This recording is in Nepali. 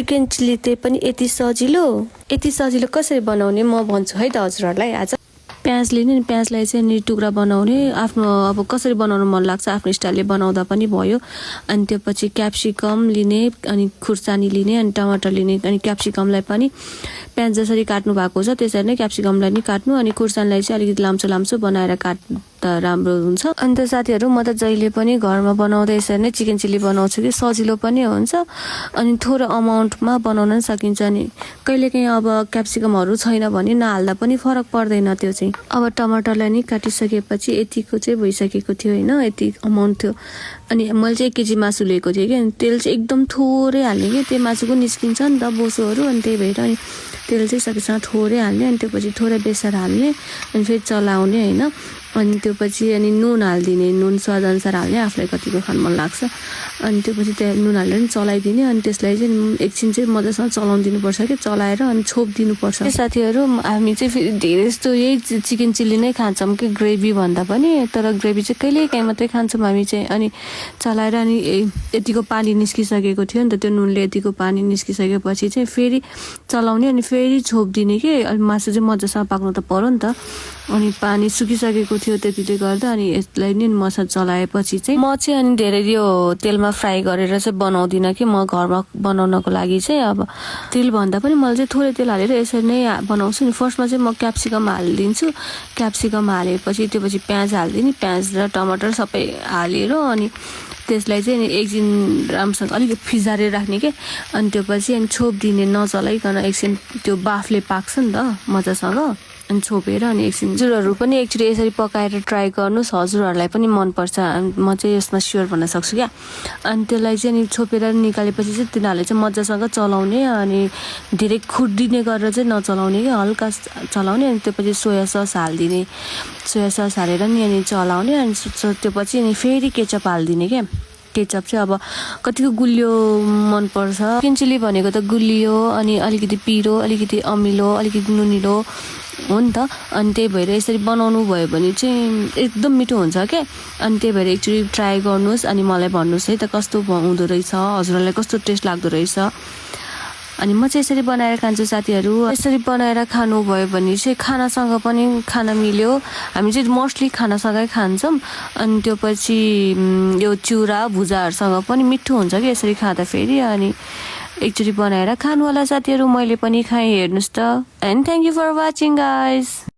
चिकन चिल्ली त्यही पनि यति सजिलो कसरी बनाउने म भन्छु है त हजुरहरूलाई आज। प्याज लिने नि, प्याजलाई चाहिँ नि टुक्रा बनाउने, आफ्नो अब कसरी बनाउनु मन लाग्छ आफ्नो स्टाइलले बनाउँदा पनि भयो। अनि त्यो पछि क्याप्सिकम लिने, अनि खुर्सानी लिने, अनि टमाटर लिने, अनि क्याप्सिकमलाई पनि प्याज जसरी काट्नु भएको छ त्यसरी नै क्याप्सिकमलाई नि काट्नु, अनि खुर्सानीलाई चाहिँ अलिकति लाम्चो बनाएर काट्दा राम्रो हुन्छ। अनि त साथीहरू म त जहिले पनि घरमा बनाउँदा यसरी नै चिकन चिल्ली बनाउँछु कि सजिलो पनि हुन्छ, अनि थोरै अमाउन्टमा बनाउन पनि सकिन्छ। अनि कहिलेकाहीँ अब क्याप्सिकमहरू छैन भने नहाल्दा पनि फरक पर्दैन त्यो चाहिँ। अब टमाटरलाई नि काटिसकेपछि यतिको चाहिँ भइसकेको थियो होइन, यति अमाउन्ट थियो। अनि मैले चाहिँ 1 केजी मासु लिएको थिएँ कि, तेल चाहिँ एकदम थोरै हाल्ने कि त्यो मासुको निस्किन्छ नि त बोसोहरू, अनि त्यही भएर अनि तेल चाहिँ सकेसँग थोरै हाल्ने, अनि त्यो पछि थोरै बेसार हाल्ने, अनि फेरि चलाउने होइन। अनि त्यो पछि अनि नुन हालिदिने, नुन स्वादअनुसार हाल्ने, आफूलाई कतिको खानु मन लाग्छ। अनि त्यो पछि त्यहाँ नुन हालेर नि चलाइदिने, अनि त्यसलाई चाहिँ एकछिन चाहिँ मजासँग चलाउनु दिनुपर्छ कि, चलाएर अनि छोपिदिनुपर्छ। साथीहरू हामी चाहिँ फेरि धेरै जस्तो यही चिकन चिल्ली नै खान्छौँ कि ग्रेभी भन्दा पनि, तर ग्रेभी चाहिँ कहिलेकाहीँ मात्रै खान्छौँ हामी चाहिँ। अनि चलाएर अनि यतिको पानी निस्किसकेको थियो नि त, त्यो नुनले यतिको पानी निस्किसकेपछि चाहिँ फेरि चलाउने, अनि फेरि छोपिदिने कि, अनि मासु चाहिँ मजासँग पाक्नु त पर्यो नि त। अनि पानी सुकिसकेको थियो त्यतिले गर्दा, अनि यसलाई नि मसा चलाएपछि चाहिँ म चाहिँ अनि धेरै यो तेलमा फ्राई गरेर चाहिँ बनाउँदिनँ कि, म घरमा बनाउनको लागि चाहिँ अब तेल भन्दा पनि मैले चाहिँ थोरै तेल हालेर यसरी नै बनाउँछु नि। फर्स्टमा चाहिँ म क्याप्सिकम हालिदिन्छु, क्याप्सिकम हालेपछि त्यो पछि प्याज हालिदिने, प्याज र टमाटर सबै हालेर अनि त्यसलाई चाहिँ एकछिन राम्रोसँग अलिकति फिजारेर राख्ने के, अनि त्यो पछि अनि छोपिदिने नचलाइकन, एकछिन त्यो बाफले पाक्छ नि त मजासँग, अनि छोपेर अनि एकछिन। हजुरहरू पनि एकचोटि यसरी पकाएर ट्राई गर्नुहोस्, हजुरहरूलाई पनि मनपर्छ, म चाहिँ यसमा स्योर भन्न सक्छु क्या। अनि त्यसलाई चाहिँ अनि छोपेर निकालेपछि चाहिँ तिनीहरूले चाहिँ मजासँग चलाउने, अनि धेरै खुड्दिने गरेर चाहिँ नचलाउने कि, हल्का चलाउने। अनि त्यो पछि सोया सस हालिदिने, सोया सस हालेर नि अनि चलाउने, अनि त्यो पछि अनि फेरि केचप हालिदिने क्या। केचप चाहिँ अब कतिको गुलियो मनपर्छ, चिकन चिल्ली भनेको त गुलियो, अनि अलिकति पिरो, अलिकति अमिलो, अलिकति नुनिलो हो नि त। अनि त्यही भएर यसरी बनाउनु भयो भने चाहिँ एकदम मिठो हुन्छ क्या। अनि त्यही भएर एकचोटि ट्राई गर्नुहोस्, अनि मलाई भन्नुहोस् है त कस्तो हुँदो रहेछ, हजुरहरूलाई कस्तो टेस्ट लाग्दो रहेछ। अनि म चाहिँ यसरी बनाएर खान्छु साथीहरू। यसरी बनाएर खानुभयो भने चाहिँ खानासँग पनि खाना मिल्यो, हामी चाहिँ मोस्टली खानासँगै खान्छौँ। अनि त्यो पछि यो चिउरा भुजाहरूसँग पनि मिठो हुन्छ कि यसरी खाँदा फेरि। अनि एकचोटि बनाएर खानु होला साथीहरू, मैले पनि खाएँ, हेर्नुहोस् त। And thank you for watching guys.